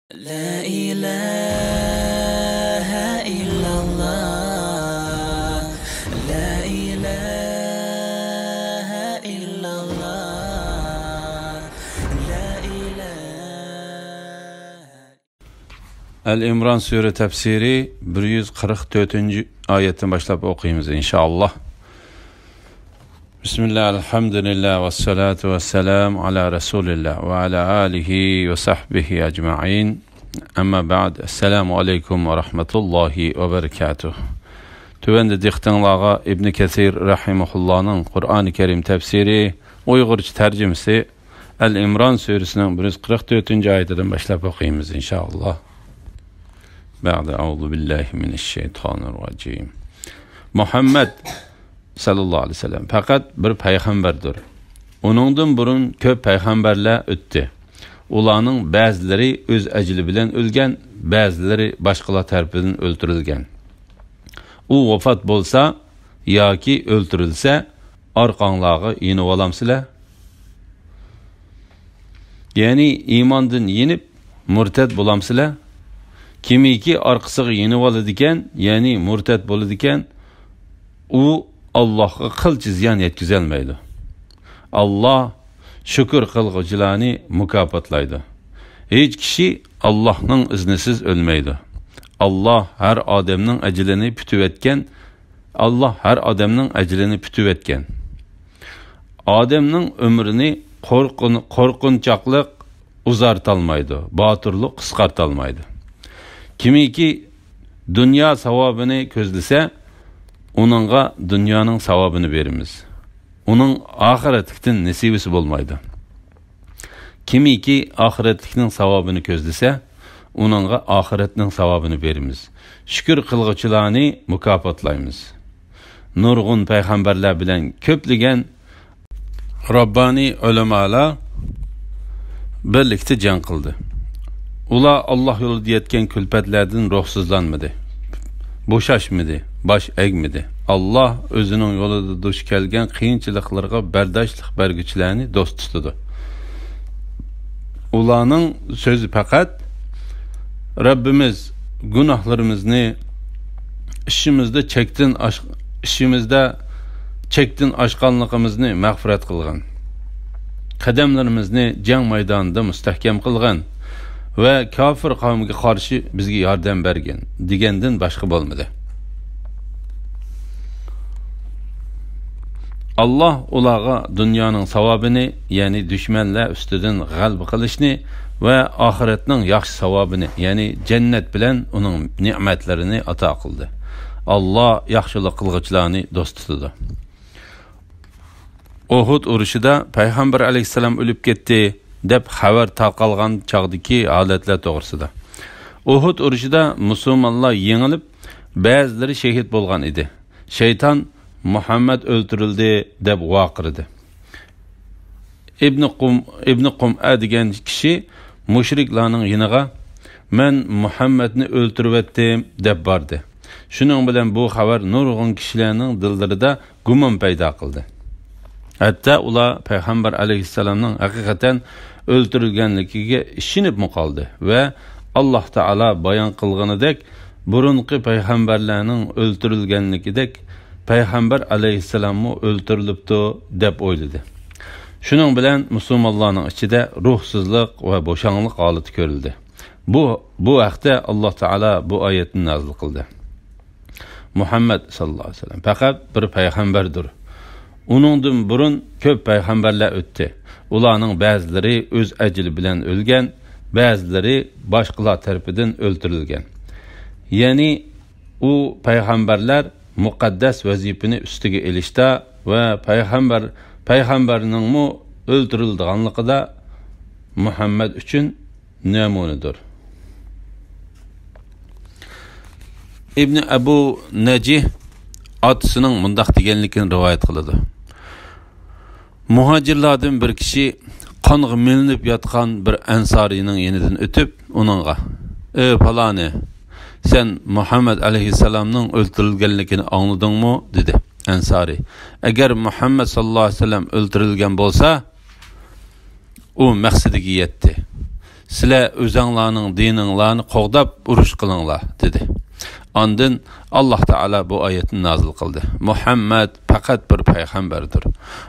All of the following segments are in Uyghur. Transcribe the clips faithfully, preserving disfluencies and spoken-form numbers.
لا إله إلا الله. لا إله إلا الله. لا إله. ئەل ئىمران سۈرە تەپسىرى، بىر يۈز قىرىق تۆتىنچى ئايەتتىن باشلاپ ئوقۇيمىز، ئىنشائاللا. بسم الله، الحمد لله، والصلاة والسلام على رسول الله، وعلى آله وصحبه أجمعين. أما بعد، السلام عليكم ورحمة الله وبركاته. تۆۋەندە دىققىتىڭلارغا ئىبن كەسىر رەھىمەھۇللانىڭ قۇرئانى كەرىم تەپسىرى ئۇيغۇرچە تەرجىمىسى، ئەل ئىمران سۈرىسىنىڭ بىر يۈز قىرىق تۆتىنچى ئايىتىدىن باشلاپ ئوقۇيمىز، ئىنشائاللا. بعد أعوذ بالله من الشيطان الرجيم. مۇھەممەد سەللەللاھۇ ئەلەيھى ۋەسەللەم پەقەت بىر پەيغەمبەردۇر. ئۇنىڭدىن بۇرۇن كۆپ پەيغەمبەرلەر ئۆتتى. ئۇلارنىڭ بەزىلىرى ئۆز ئەجىلى بىلەن ئۆلگەن، بەزىلىرى باشقىلار تەرىپىدىن ئۆلتۈرۈلگەن. ئۇ ۋاپات بولسا ياكى ئۆلتۈرۈلسە، ئارقاڭلارغا يېنىۋالامسىلەر؟ يەنى ئىماندىن يېنىپ، مۇرتەت بولامسىلەر؟ كىمكى ئارقىسىغا يېنىۋالىدىكەن، يەنى مۇرتەت بولىدىكەن، ئۇ ئاللاھقا قىلچە زىيان يەتكۈزەلمەيدۇ. ئاللاھ شۈكۈر قىلغۇچىلارنى مۇكاپاتلايدۇ. ھېچ كىشى ئاللاھنىڭ ئىزنىسىز ئۆلمەيدۇ. ئاللاھ ھەر ئادەمنىڭ ئەجىلىنى پۈتۈۋەتكەن، ئاللاھ ھەر ئادەمنىڭ ئەجىلىنى پۈتۈۋەتكەن. ئادەمنىڭ ئۆمرىنى قورقۇن-، قورقۇنچاقلىق ئۇزارتالمايدۇ، باتۇرلۇق قىسقارتالمايدۇ. كىمكى دۇنيا ساۋابىنى كۆزلىسە، ئۇنىڭغا دۇنيانىڭ ساۋابىنى بېرىمىز. ئۇنىڭ ئاخىرەتلىكتىن نېسىۋىسى بولمايدۇ. كىمكى ئاخىرەتلىكنىڭ ساۋابىنى كۆزلىسە، ئۇنىڭغا ئاخىرەتنىڭ ساۋابىنى بېرىمىز. شۈكۈر قىلغۇچىلارنى مۇكاپاتلايمىز. نۇرغۇن پەيغەمبەرلەر بىلەن كۆپلىگەن راببانىي ئۆلىمالار بىرلىكتە جەڭ قىلدى. ئۇلار ئاللاھ يولىدا يەتكەن كۈلپەتلەردىن روھسىزلانمىدى، بوشاشمىدى، باش ئەگمىدى. ئاللاھ ئۆزىنىڭ يولىدا دۇچ كەلگەن قىيىنچىلىقلىرىغا بەرداشلىق بەرگۈچىلەرنى دوست تۇتىدۇ. ئۇلارنىڭ سۆزى پەقەت، رەببىمىز گۇناھلىرىمىزنى، ئىشىمىزدا چەكتىن ئاش-، ئىشىمىزدا چەكتىن ئاشقانلىقىمىزنى مەغپىرەت قىلغىن. قەدەملىرىمىزنى جەڭ مەيدانىدا مۇستەھكەم قىلغىن ۋە كاپىر قەۋمگە قارشى بىزگە ياردەم بەرگىن، دېگەندىن باشقا بولمىدى. ئاللاھ ئۇلارغا دۇنيانىڭ ساۋابىنى، يەنى دۈشمەنلەر ئۈستىدىن غەلىبە قىلىشنى ۋە ئاخىرەتنىڭ ياخشى ساۋابىنى، يەنى جەننەت بىلەن ئۇنىڭ نېمەتلىرىنى ئاتا قىلدى. ئاللاھ ياخشىلىق قىلغۇچىلارنى دوست تۇتىدۇ. ئۇھۇد ئۇرۇشىدا پەيغەمبەر ئەلەيھىسسالام ئۆلۈپ كەتتى، دەپ خەۋەر تارقالغان چاغدىكى ھالەتلەر توغرىسىدا. ئۇھۇد ئۇرۇشىدا مۇسۇلمانلار يېڭىلىپ، بەزىلىرى شېھىت بولغان ئىدى. شەيتان، «مۇھەممەد ئۆلتۈرۈلدى!» دەپ ۋارقىرىدى. ئىبنى قۇم-، ئىبنى قۇمئە دېگەن كىشى مۇشرىكلارنىڭ يېنىغا، «مەن مۇھەممەدنى ئۆلتۈرۈۋەتتىم» دەپ باردى. شۇنىڭ بىلەن بۇ خەۋەر نۇرغۇن كىشىلەرنىڭ دىللىرىدا گۇمان پەيدا قىلدى. ھەتتا ئۇلار پەيغەمبەر ئەلەيھىسسالامنىڭ ھەقىقەتەن ئۆلتۈرۈلگەنلىكىگە ئىشىنىپمۇ قالدى ۋە ئاللاھ تائالا بايان قىلغىنىدەك، بۇرۇنقى پەيغەمبەرلەرنىڭ ئۆلتۈرۈلگەنلىكىدەك، پەيغەمبەر ئەلەيھىسسالاممۇ ئۆلتۈرۈلۈپتۇ، دەپ ئويلىدى. شۇنىڭ بىلەن مۇسۇلمانلارنىڭ ئىچىدە روھسىزلىق ۋە بوشاڭلىق ھالىتى كۆرۈلدى. بۇ، بۇ ھەقتە ئاللاھ تائالا بۇ ئايەتنى نازىل قىلدى. مۇھەممەد ساللاللاھۇ ئەلەيھى ۋەسەللەم پەقەت بىر پەيغەمبەردۇر. ئۇنىڭدىن بۇرۇن كۆپ پەيغەمبەرلەر ئۆتتى. ئۇلارنىڭ بەزىلىرى ئۆز ئەجىلى بىلەن ئۆلگەن، بەزىلىرى باشقىلار تەرىپىدىن ئۆلتۈرۈلگەن. يەنى ئۇ پەيغەمبەرلەر مۇقەددەس ۋەزىپىنى ئۈستىگە ئېلىشتا ۋە پەيغەمبەر، پەيغەمبەرنىڭمۇ ئۆلتۈرۈلىدىغانلىقىدا مۇھەممەد ئۈچۈن نەمۇنىدۇر. ئىبنى ئەبۇ نەجىھ ئاتىسىنىڭ مۇنداق دېگەنلىكىنى رىۋايەت قىلىدۇ. مۇھاجىرلاردىن بىر كىشى قانغا مىلىنىپ ياتقان بىر ئەنسارىينىڭ يېنىدىن ئۆتۈپ، ئۇنىڭغا، «ئەي پالانى، سەن مۇھەممەد ئەلەيھىسسالامنىڭ ئۆلتۈرۈلگەنلىكىنى ئاڭلىدىڭمۇ؟» دېدى. ئەنسارىي، «ئەگەر مۇھەممەد ساللاللاھۇ ئەلەيھى ۋەسەللەم ئۆلتۈرۈلگەن بولسا، ئۇ مەقسىتىگە يەتتى. سىلەر ئۆزەڭلارنىڭ دىنىڭلارنى قوغداپ ئۇرۇش قىلىڭلار، دېدى. ئاندىن ئاللاھ تائالا بۇ ئايەتنى نازىل قىلدى: مۇھەممەد پەقەت بىر پەيغەمبەردۇر.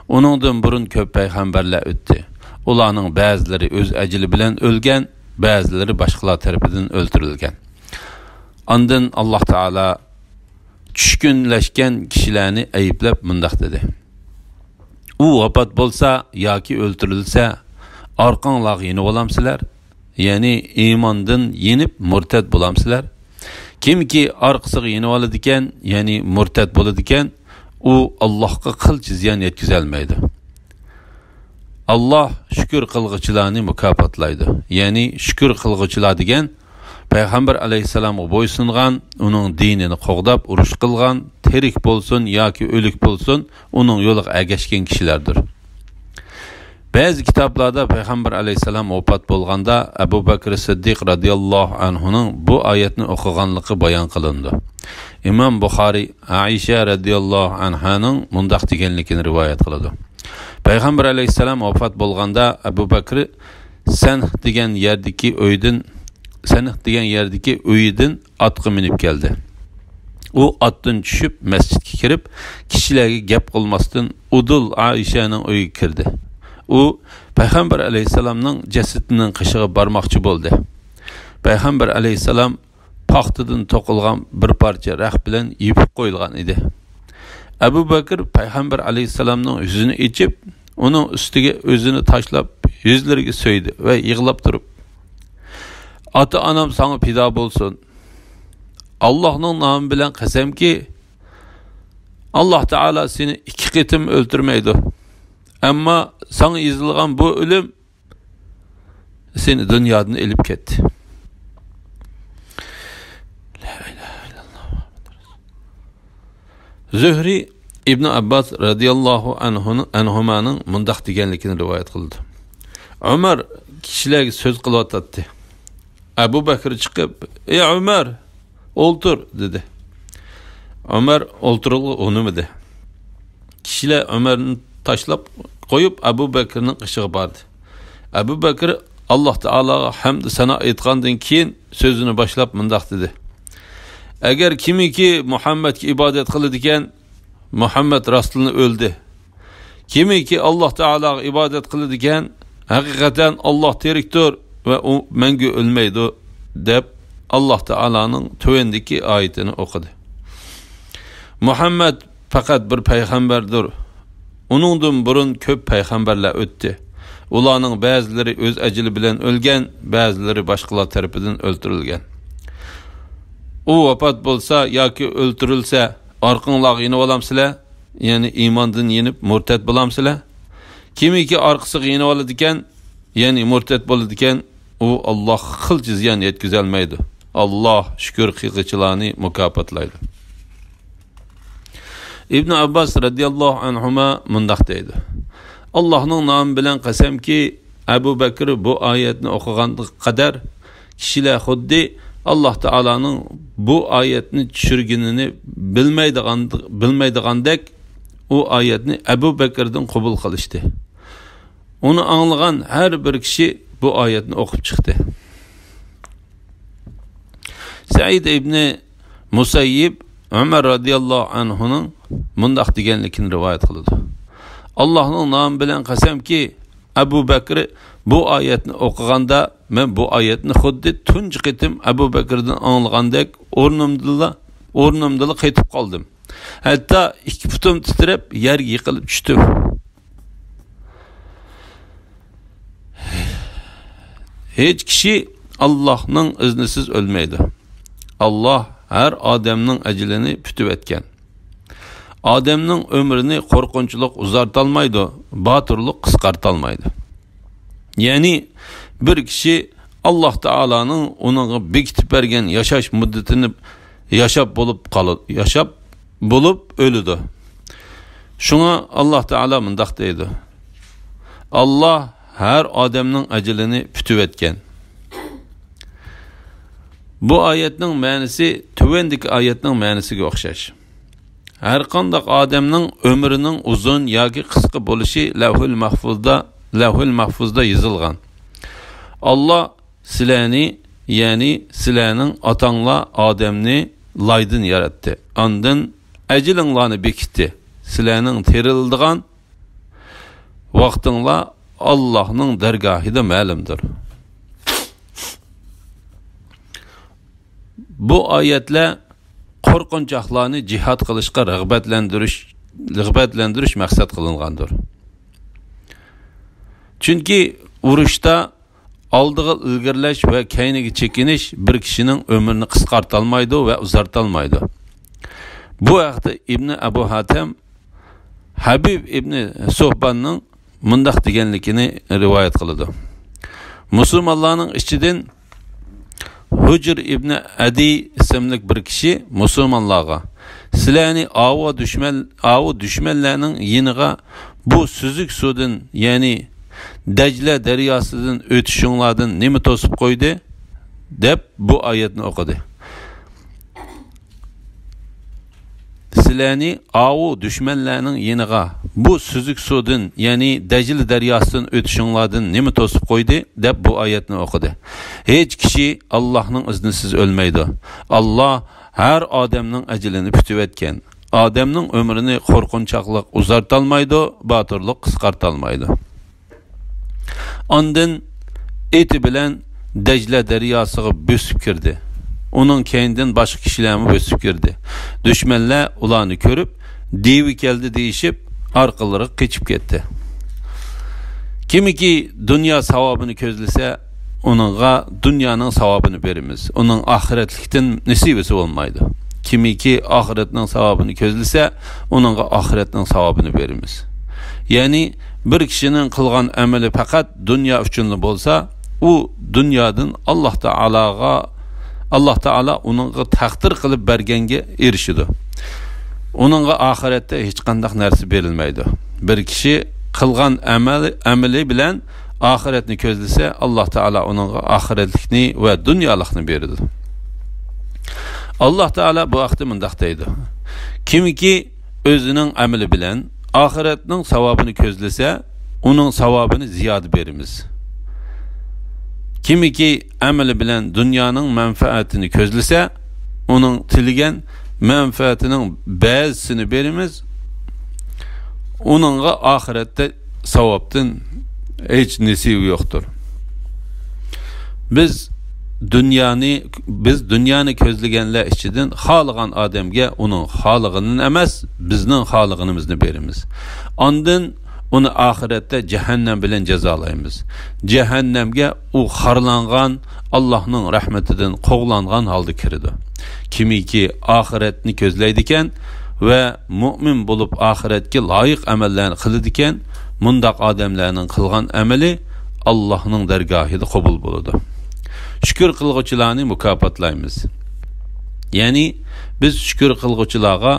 ئۇنىڭدىن بۇرۇن كۆپ پەيغەمبەرلەر ئۆتتى. ئۇلارنىڭ بەزىلىرى ئۆز ئەجىلى بىلەن ئۆلگەن، بەزىلىرى باشقىلار تەرىپىدىن ئۆلتۈرۈلگەن. ئاندىن ئاللاھ تائالا چۈشكۈنلەشكەن كىشىلەرنى ئەيىبلەپ مۇنداق دېدى: ئۇ ۋاپات بولسا ياكى ئۆلتۈرۈلسە، ئارقاڭلارغا يېنىۋالامسىلەر؟ يەنى ئىماندىن يېنىپ مۇرتەت بولامسىلەر؟ كىمكى ئارقىسىغا يېنىۋالىدىكەن، يەنى مۇرتەت بولىدىكەن، ئۇ ئاللاھقا قىلچە زىيان يەتكۈزەلمەيدۇ. ئاللاھ شۈكۈر قىلغۇچىلارنى مۇكاپاتلايدۇ. يەنى شۈكۈر قىلغۇچىلار دېگەن پەيغەمبەر ئەلەيھىسسالامغا بويسۇنغان، ئۇنىڭ دىنىنى قوغداپ ئۇرۇش قىلغان، تىرىك بولسۇن ياكى ئۆلۈك بولسۇن، ئۇنىڭ يولىغا ئەگەشكەن كىشىلەردۇر. بەزى كىتابلاردا پەيغەمبەر ئەلەيھىسسالام ۋاپات بولغاندا، ئەبۇ بەكرى سىددىق رەزىياللاھۇ ئەنھۇنىڭ بۇ ئايەتنى ئوقۇغانلىقى بايان قىلىنىدۇ. ئىمام بۇخارىي ئائىشە رەزىياللاھۇ ئەنھانىڭ مۇنداق دېگەنلىكىنى رىۋايەت قىلىدۇ. پەيغەمبەر ئەلەيھىسسالام ۋاپات بولغاندا، ئەبۇ بەكرى سەنخ دېگەن يەردىكى ئۆيدىن، سەنخ دېگەن يەردىكى ئۆيىدىن ئاتقا مىنىپ كەلدى. ئۇ ئاتتىن چۈشۈپ، مەسچىتكە كىرىپ، كىشىلەرگە گەپ قىلماستىن، ئۇدۇل ئائىشەنىڭ ئۆيىگە كىردى. ئۇ پەيغەمبەر ئەلەيھىسسالامنىڭ جەسىتىنىڭ قېشىغا بارماقچى بولدى. پەيغەمبەر ئەلەيھىسسالام پاختىدىن توقۇلغان بىر پارچە رەخت بىلەن يېپىپ قويۇلغان ئىدى. ئەبۇ بەكرى پەيغەمبەر ئەلەيھىسسالامنىڭ يۈزىنى ئېچىپ، ئۇنىڭ ئۈستىگە ئۆزىنى تاشلاپ، يۈزلىرىگە سۆيدى ۋە يىغلاپ تۇرۇپ، «ئاتا-ئانام ساڭا پىدا بولسۇن. ئاللاھنىڭ نامى بىلەن قەسەمكى، ئاللاھ تائالا سېنى ئىككى قېتىم ئۆلتۈرمەيدۇ. ئەمما ساڭا يېزىلغان بۇ ئۆلۈم سېنى دۇنيادىن ئېلىپ كەتتى.» زۆھرى ئىبن ئابباس رەزىياللاھۇ ئەنھۇنىڭ، ئەنھۇمانىڭ مۇنداق دېگەنلىكىنى رىۋايەت قىلىدۇ. ئۆمەر كىشىلەرگە سۆز قىلىۋاتاتتى. ئەبۇ بەكرى چىقىپ، «ئەي ئۆمەر، ئولتۇر» دېدى. ئۆمەر ئولتۇرغىلى ئۇنىمىدى. كىشىلەر ئۆمەرنى تاشلاپ قويۇپ، ئەبۇ بەكرىنىڭ قېشىغا باردى. ئەبۇ بەكرى ئاللاھ تائالاغا ھەمدۇ سانا ئېيتقاندىن كېيىن، سۆزىنى باشلاپ مۇنداق دېدى: «ئەگەر كىمكى مۇھەممەدكە ئىبادەت قىلىدىكەن، مۇھەممەد راستلا ئۆلدى. كىمكى ئاللاھ تائالاغا ئىبادەت قىلىدىكەن، ھەقىقەتەن ئاللاھ تىرىكتۇر ۋە ئۇ مەڭگۈ ئۆلمەيدۇ» دەپ، ئاللاھ تائالانىڭ تۆۋەندىكى ئايىتىنى ئوقۇدى: مۇھەممەد پەقەت بىر پەيغەمبەردۇر. ئۇنىڭدىن بۇرۇن كۆپ پەيغەمبەرلەر ئۆتتى. ئۇلارنىڭ بەزىلىرى ئۆز ئەجىلى بىلەن ئۆلگەن، بەزىلىرى باشقىلار تەرىپىدىن ئۆلتۈرۈلگەن. ئۇ ۋاپات بولسا ياكى ئۆلتۈرۈلسە، ئارقىڭلارغا يېنىۋالامسىلەر؟ يەنى ئىماندىن يېنىپ، مۇرتەت بولامسىلەر؟ كىمكى ئارقىسىغا يېنىۋالىدىكەن، يەنى مۇرتەت بولىدىكەن، ئۇ ئاللاھقا قىلچە زىيان يەتكۈزەلمەيدۇ. ئاللاھ شۈكۈر قىلغۇچىلارنى مۇكاپاتلايدۇ. ئىبن ئابباس رەزىياللاھۇ ئەنھۇما مۇنداق دەيدۇ: «ئاللاھنىڭ نامى بىلەن قەسەمكى، ئەبۇ بەكرى بۇ ئايەتنى ئوقۇغانغا قەدەر كىشىلەر خۇددى ئاللاھ تائالانىڭ بۇ ئايەتنى چۈشۈرگىنىنى بىلمەيدىغان، بىلمەيدىغاندەك، ئۇ ئايەتنى ئەبۇ بەكرىدىن قوبۇل قىلىشتى. ئۇنى ئاڭلىغان ھەر بىر كىشى بۇ ئايەتنى ئوقۇپ چىقتى.» سەئىد ئىبنى مۇسەييىب ئۆمەر رەزىياللاھۇ ئەنھۇنىڭ مۇنداق دېگەنلىكىنى رىۋايەت قىلىدۇ: «ئاللاھنىڭ نامى بىلەن قەسەمكى، ئەبۇ بەكرى بۇ ئايەتنى ئوقۇغاندا، مەن بۇ ئايەتنى خۇددى تۇنجى قېتىم ئەبۇ بەكرىدىن ئاڭلىغاندەك ئورنۇمدىلا، ئورنۇمدىلا قېتىپ قالدىم. ھەتتا ئىككى پۇتۇم تىترەپ، يەرگە يىقىلىپ چۈشتۈم.» ھېچ كىشى ئاللاھنىڭ ئىزنىسىز ئۆلمەيدۇ. ئاللاھ ھەر ئادەمنىڭ ئەجىلىنى پۈتۈۋەتكەن. ئادەمنىڭ ئۆمرىنى قورقۇنچلۇق ئۇزارتالمايدۇ، باتۇرلۇق قىسقارتالمايدۇ. يەنى بىر كىشى ئاللاھ تائالانىڭ ئۇنىڭغا بېكىتىپ بەرگەن ياشاش مۇددىتىنى ياشاپ بولۇپ قالىدۇ، ياشاپ بولۇپ ئۆلىدۇ. شۇڭا ئاللاھ تائالا مۇنداق دەيدۇ: «ئاللاھ ھەر ئادەمنىڭ ئەجىلىنى پۈتۈۋەتكەن.» بۇ ئايەتنىڭ مەنىسى تۆۋەندىكى ئايەتنىڭ مەنىسىگە ئوخشاش. ھەرقانداق ئادەمنىڭ ئۆمرىنىڭ ئۇزۇن ياكى قىسقا بولۇشى لەۋھۇل مەھفۇزدا، لەۋھۇل مەھفۇزدا يېزىلغان. ئاللاھ سىلەرنى، يەنى سىلەرنىڭ ئاتاڭلار ئادەمنى لايدىن ياراتتى. ئاندىن ئەجىلىڭلارنى بېكىتتى. سىلەرنىڭ تىرىلىدىغان ۋاقتىڭلار ئاللاھنىڭ دەرگاھىدا مەلۇمدۇر. بۇ ئايەتلەر قورقۇنچاقلارنى جىھاد قىلىشقا رىغبەتلەندۈرۈش، رىغبەتلەندۈرۈش مەقسەت قىلىنغاندۇر. چۈنكى ئۇرۇشتا ئالدىغا ئىلگىرىلەش ۋە كەينىگە چېكىنىش بىر كىشىنىڭ ئۆمرىنى قىسقارتالمايدۇ ۋە ئۇزارتالمايدۇ. بۇ ھەقتە ئىبنى ئەبۇ ھاتەم ھەبىب ئىبنى سۇھباننىڭ مۇنداق دېگەنلىكىنى رىۋايەت قىلىدۇ. مۇسۇلمانلارنىڭ ئىچىدىن ھۇجر ئىبنى ئەدىي ئىسىملىك بىر كىشى مۇسۇلمانلارغا، «سىلەرنى ئاۋۇ دۈشمەن، ئاۋۇ دۈشمەنلەرنىڭ يېنىغا بۇ سۈزۈك سۇدىن، يەنى دەجلە دەرياسىدىن ئۆتۈشۈڭلاردىن نېمە توسۇپ قويدى؟» دەپ بۇ ئايەتنى ئوقۇدى. «سىلەرنى ئاۋۇ دۈشمەنلەرنىڭ يېنىغا بۇ سۈزۈك سۇدىن، يەنى دەجلە دەرياسىدىن ئۆتۈشۈڭلاردىن نېمە توسۇپ قويدى؟» دەپ بۇ ئايەتنى ئوقۇدى. ھېچ كىشى ئاللاھنىڭ ئىزنىسىز ئۆلمەيدۇ. ئاللاھ ھەر ئادەمنىڭ ئەجىلىنى پۈتۈۋەتكەن. ئادەمنىڭ ئۆمرىنى قورقۇنچاقلىق ئۇزارتالمايدۇ، باتۇرلۇق قىسقارتالمايدۇ. ئاندىن ئېتى بىلەن دەجلە دەرياسىغا بۆسۈپ كىردى. ئۇنىڭ كەينىدىن باشقا كىشىلەرمۇ بۆسۈپ كىردى. دۈشمەنلەر ئۇلارنى كۆرۈپ، «دىۋى كەلدى» دېيىشىپ، ئارقىلىرىغا قېچىپ كەتتى. كىمكى دۇنيا ساۋابىنى كۆزلىسە، ئۇنىڭغا دۇنيانىڭ ساۋابىنى بېرىمىز. ئۇنىڭ ئاخىرەتلىكتىن نېسىۋىسى بولمايدۇ. كىمكى ئاخىرەتنىڭ ساۋابىنى كۆزلىسە، ئۇنىڭغا ئاخىرەتنىڭ ساۋابىنى بېرىمىز. يەنى بىر كىشىنىڭ قىلغان ئەمىلى پەقەت دۇنيا ئۈچۈنلا بولسا، ئۇ دۇنيادىن ئاللاھ تائالاغا، ئاللاھ تائالا ئۇنىڭغا تەقدىر قىلىپ بەرگەنگە ئېرىشىدۇ. ئۇنىڭغا ئاخىرەتتە ھېچقانداق نەرسە بېرىلمەيدۇ. بىر كىشى قىلغان ئەمەل، ئەمىلى بىلەن ئاخىرەتنى كۆزلىسە، ئاللاھ تائالا ئۇنىڭغا ئاخىرەتلىكنى ۋە دۇنيالىقنى بېرىدۇ. ئاللاھ تائالا بۇ ھەقتە مۇنداق دەيدۇ: «كىمكى ئۆزىنىڭ ئەمىلى بىلەن ئاخىرەتنىڭ ساۋابىنى كۆزلىسە، ئۇنىڭ ساۋابىنى زىيادە بېرىمىز. كىمكى ئەمىلى بىلەن دۇنيانىڭ مەنپەئەتىنى كۆزلىسە، ئۇنىڭ تىلىگەن مەنپەئەتىنىڭ بەزىسىنى بېرىمىز. ئۇنىڭغا ئاخىرەتتە ساۋابتىن ھېچ نېسىۋى يوقتۇر.» بىز دۇنيانى، بىز دۇنيانى كۆزلىگەنلەر ئىچىدىن خالىغان ئادەمگە ئۇنىڭ خالىغىنىنى ئەمەس، بىزنىڭ خالىغىنىمىزنى بېرىمىز. ئاندىن ئۇنى ئاخىرەتتە جەھەننەم بىلەن جازالايمىز. جەھەننەمگە ئۇ خارلانغان، ئاللاھنىڭ رەھمىتىدىن قوغلانغان ھالدا كىرىدۇ. كىمكى ئاخىرەتنى كۆزلەيدىكەن ۋە مۇئمىن بولۇپ ئاخىرەتكە لايىق ئەمەللەرنى قىلىدىكەن، مۇنداق ئادەملەرنىڭ قىلغان ئەمىلى ئاللاھنىڭ دەرگاھىدا قوبۇل بولىدۇ. شۈكۈر قىلغۇچىلارنى مۇكاپاتلايمىز. يەنى بىز شۈكۈر قىلغۇچىلارغا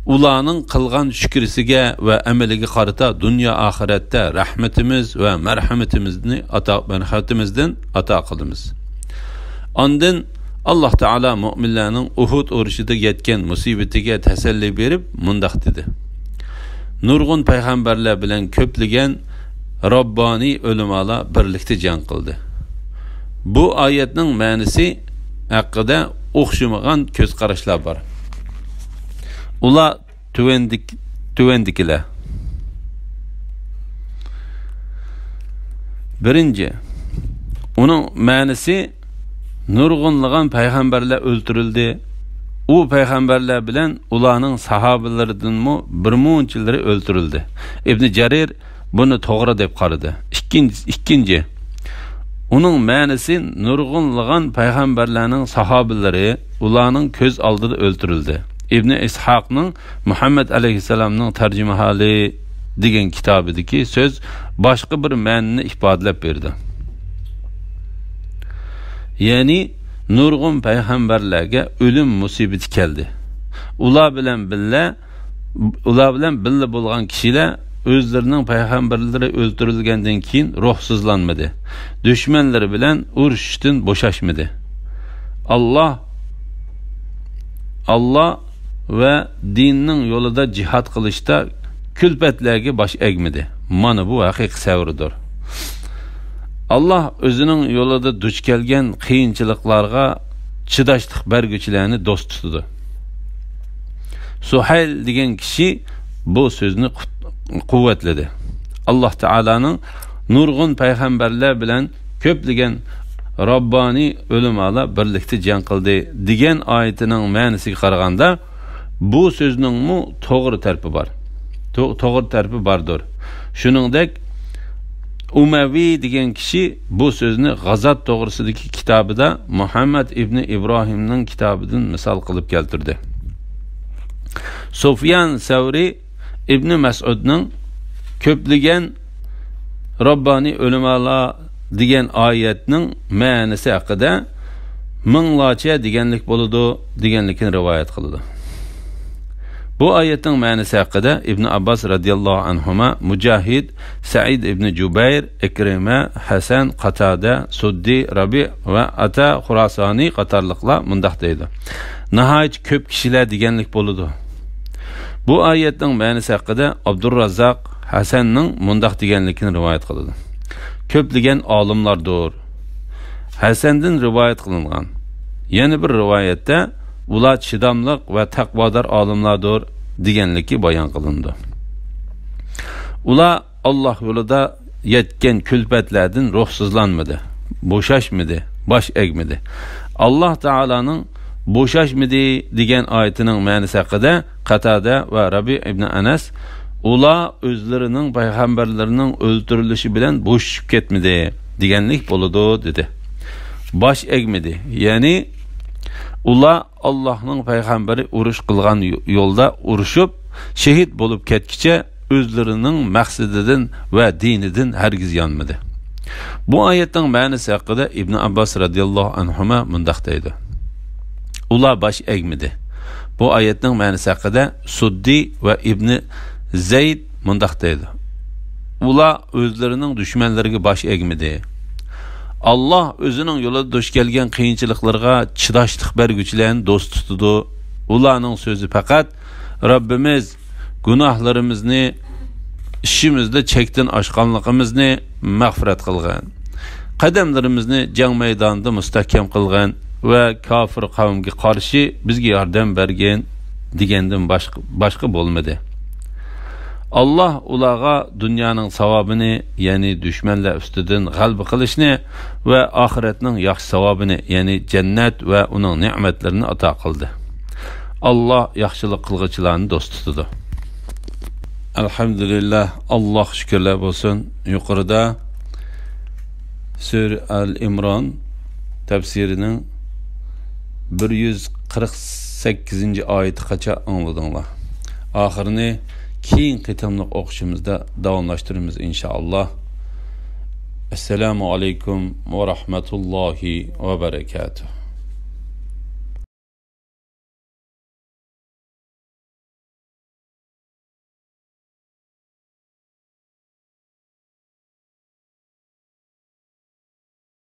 ئۇلارنىڭ قىلغان شۈكرىسىگە ۋە ئەمىلىگە قارىتا دۇنيا ئاخىرەتتە رەھمىتىمىز ۋە مەرھەمىتىمىزنى ئاتا، مەرھەمىتىمىزدىن ئاتا قىلىمىز. ئاندىن ئاللاھ تائالا مۆمىنلەرنىڭ ئۇھۇد ئۇرۇشىدا يەتكەن مۇسىبىتىگە تەسەللى بېرىپ مۇنداق دېدى: نۇرغۇن پەيغەمبەرلەر بىلەن كۆپلىگەن راببانىي ئۆلىمالار بىرلىكتە جەڭ قىلدى. بۇ ئايەتنىڭ مەنىسى ھەققىدە ئوخشىمىغان كۆز قاراشلار بار. ئۇلار تۆۋەندىك-، تۆۋەندىكىلەر. بىرىنچى، ئۇنىڭ مەنىسى، نۇرغۇنلىغان پەيغەمبەرلەر ئۆلتۈرۈلدى. ئۇ پەيغەمبەرلەر بىلەن ئۇلارنىڭ ساھابىلىرىدىنمۇ بىرمۇنچىلىرى ئۆلتۈرۈلدى. ئىبنى جەرىر بۇنى توغرا دەپ قارىدى. ئىككىنچى، ئىككىنچى، ئۇنىڭ مەنىسى، نۇرغۇنلىغان پەيغەمبەرلەرنىڭ ساھابىلىرى ئۇلارنىڭ كۆز ئالدىدا ئۆلتۈرۈلدى. ئىبنى ئىسھاقنىڭ مۇھەممەد ئەلەيھىسسالامنىڭ تەرجىمىھالى دېگەن كىتابىدىكى سۆز باشقا بىر مەنىنى ئىپادىلەپ بېرىدۇ. يەنى نۇرغۇن پەيغەمبەرلەرگە ئۆلۈم مۇسىبىتى كەلدى. ئۇلار بىلەن بىللە، ئۇلار بىلەن بىللە بولغان كىشىلەر ئۆزلىرىنىڭ پەيغەمبەرلىرى ئۆلتۈرۈلگەندىن كېيىن روھسىزلانمىدى. دۈشمەنلىرى بىلەن ئۇرۇشۇشتىن بوشاشمىدى. ئاللا، ئاللا ۋە دىننىڭ يولىدا جىھاد قىلىشتا كۈلپەتلەرگە باش ئەگمىدى. مانا بۇ ھەقىقىي سەۋردۇر. ئاللاھ ئۆزىنىڭ يولىدا دۇچ كەلگەن قىيىنچىلىقلارغا چىداشلىق بەرگۈچىلەرنى دوست تۇتىدۇ. سۇھەيل دېگەن كىشى بۇ سۆزنى قۇت-، قۇۋۋەتلىدى. ئاللاھ تائالانىڭ نۇرغۇن پەيغەمبەرلەر بىلەن كۆپلىگەن راببانىي ئۆلىمالار بىرلىكتە جەڭ قىلدى دېگەن ئايىتىنىڭ مەنىسىگە قارىغاندا، بۇ سۆزنىڭمۇ توغرا تەرىپى بار. تو-، توغرا تەرىپى باردۇر. شۇنىڭدەك ئۇمەۋى دېگەن كىشى بۇ سۆزنى غازات توغرىسىدىكى كىتابىدا مۇھەممەد ئىبنى ئىبراھىمنىڭ كىتابىدىن مىسال قىلىپ كەلتۈردى. سۇفيان سەۋرى ئىبنى مەسئۇدنىڭ كۆپلىگەن راببانىي ئۆلىمالار دېگەن ئايەتنىڭ مەنىسى ھەققىدە مىڭلارچە دېگەنلىك بولىدۇ، دېگەنلىكىنى رىۋايەت قىلىدۇ. بۇ ئايەتنىڭ مەنىسى ھەققىدە ئىبن ئابباس رەزىياللاھۇ ئەنھۇما، مۇجاھىد، سەئىد ئىبن جۇبەير، ئىكرىمە، ھەسەن، قاتادە، سۇددى، رەبىئ ۋە ئاتا خۇراسانى قاتارلىقلار مۇنداق دەيدۇ: ناھايىتى كۆپ كىشىلەر دېگەنلىك بولىدۇ. بۇ ئايەتنىڭ مەنىسى ھەققىدە ئابدۇرراززاق ھەسەننىڭ مۇنداق دېگەنلىكىنى رىۋايەت قىلىدۇ: كۆپلىگەن ئالىملاردۇر. ھەسەندىن رىۋايەت قىلىنغان يەنە بىر رىۋايەتتە ئۇلار چىداملىق ۋە تەقۋادار ئالىملاردۇر دېگەنلىكى بايان قىلىنىدۇ. ئۇلار ئاللاھ يولىدا يەتكەن كۈلپەتلەردىن روھسىزلانمىدى، بوشاشمىدى، باش ئەگمىدى. ئاللاھ تائالانىڭ بوشاشمىدى دېگەن ئايىتىنىڭ مەنىسى ھەققىدە قاتادە ۋە رەبىئ ئىبنى ئەنەس، ئۇلار ئۆزلىرىنىڭ پەيغەمبەرلىرىنىڭ ئۆلتۈرۈلۈشى بىلەن بوشىشىپ كەتمىدى دېگەنلىك بولىدۇ، دېدى. باش ئەگمىدى، يەنى ئۇلار ئاللاھنىڭ پەيغەمبىرى ئۇرۇش قىلغان يو-، يولدا ئۇرۇشۇپ، شېھىت بولۇپ كەتكىچە ئۆزلىرىنىڭ مەقسىتىدىن ۋە دىنىدىن ھەرگىز يانمىدى. بۇ ئايەتنىڭ مەنىسى ھەققىدە ئىبن ئابباس رەزىياللاھۇ ئەنھۇما مۇنداق دەيدۇ: ئۇلار باش ئەگمىدى. بۇ ئايەتنىڭ مەنىسى ھەققىدە سۇددى ۋە ئىبنى زەيد مۇنداق دەيدۇ: ئۇلار ئۆزلىرىنىڭ دۈشمەنلىرىگە باش ئەگمىدى. ئاللاھ ئۆزىنىڭ يولىدا دۇچ كەلگەن قىيىنچىلىقلىرىغا چىداشلىق بەرگۈچىلەرنى دوست تۇتىدۇ. ئۇلارنىڭ سۆزى پەقەت: رەببىمىز گۇناھلىرىمىزنى، ئىشىمىزدا چەكتىن ئاشقانلىقىمىزنى مەغپىرەت قىلغىن. قەدەملىرىمىزنى جەڭ مەيدانىدا مۇستەھكەم قىلغىن ۋە كاپىر قەۋمگە قارشى بىزگە ياردەم بەرگىن دېگەندىن باشقا، باشقا بولمىدى. ئاللاھ ئۇلارغا دۇنيانىڭ ساۋابىنى، يەنى دۈشمەنلەر ئۈستىدىن غەلىبە قىلىشنى ۋە ئاخىرەتنىڭ ياخشى ساۋابىنى، يەنى جەننەت ۋە ئۇنىڭ نېمەتلىرىنى ئاتا قىلدى. ئاللاھ ياخشىلىق قىلغۇچىلارنى دوست تۇتىدۇ. ئەلھەمدۇلىللاھ، ئاللاھقا شۈكۈرلەر بولسۇن. يۇقىرىدا سۈرە ئەل ئىمران تەپسىرىنىڭ بىر يۈز قىرىق سەككىزىنچى ئايىتىغىچە ئاڭلىدىڭلار. ئاخىرىنى كېيىنكى قېتىملىق ئوقۇشىمىزدا داۋاملاشتۇرىمىز، ئىنشائاللاھ. ئەسسالامۇ ئەلەيكۇم ۋە رەھمەتۇللاھى ۋە بەرەكاتۇھ.